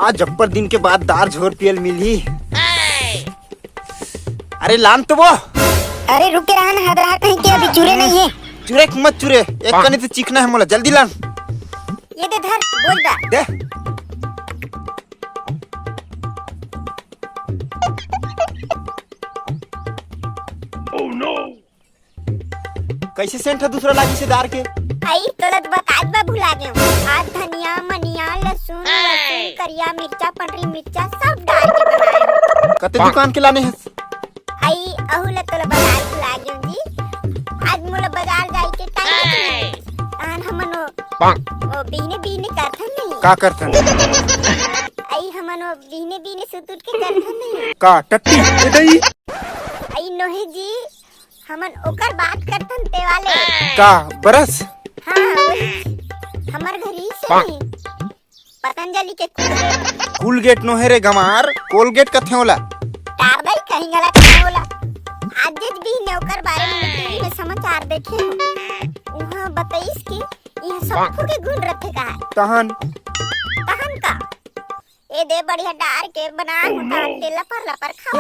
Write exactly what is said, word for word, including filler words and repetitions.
आज अब्बड़ दिन के बाद दार झोर पियल मिलही। अरे लान तो वो। अरे रुक के रहा ना, हदरा कहीं के अभी चुरे नहीं है। चुरे के मत चुरे, एक कनी तो चीखना है मोला, जल्दी लान। ये दे धर, बोल दा। दे। कैसे सेंट ह दूसरा लागी से दार के? आई तोला तो बतात बा भुला गेव। आज धनिया, मनिया, लहसुन, लहसुन, करिया मिर्चा, पंडरी मिर्चा सब डाल के बनाए हंव। कते दुकान के लाने हस? आई अहू ला तोला बतात भुला गेव जी। आज मोला बाजार जाए के टाइम नहीं। तहन हमन ओ, ओ बीने बीने करथन नहीं। का करथन? आई हमन ओ बीने बीने सुतुट के करथन नहीं। का टट्टी? ए दई। आई नोहे जी, हमन ओकर बात करथन ते वाले। का बरस? हाँ, वही। हमर घर ही से पतंजलि के कुलगेट। कुलगेट नोहे रे गमार, कोलगेट कथे ओला। टार दई कहीं गलत नहीं होला। आज जिस भी ने ओकर बारे में टीवी में समाचार देखे हंव। उहाँ बताइस कि यह सबको के गुण रथे का है। तहन? तहन का? ए दे बढ़िया डार के बनाए हूँ, तहन के लपर लपर खाओ।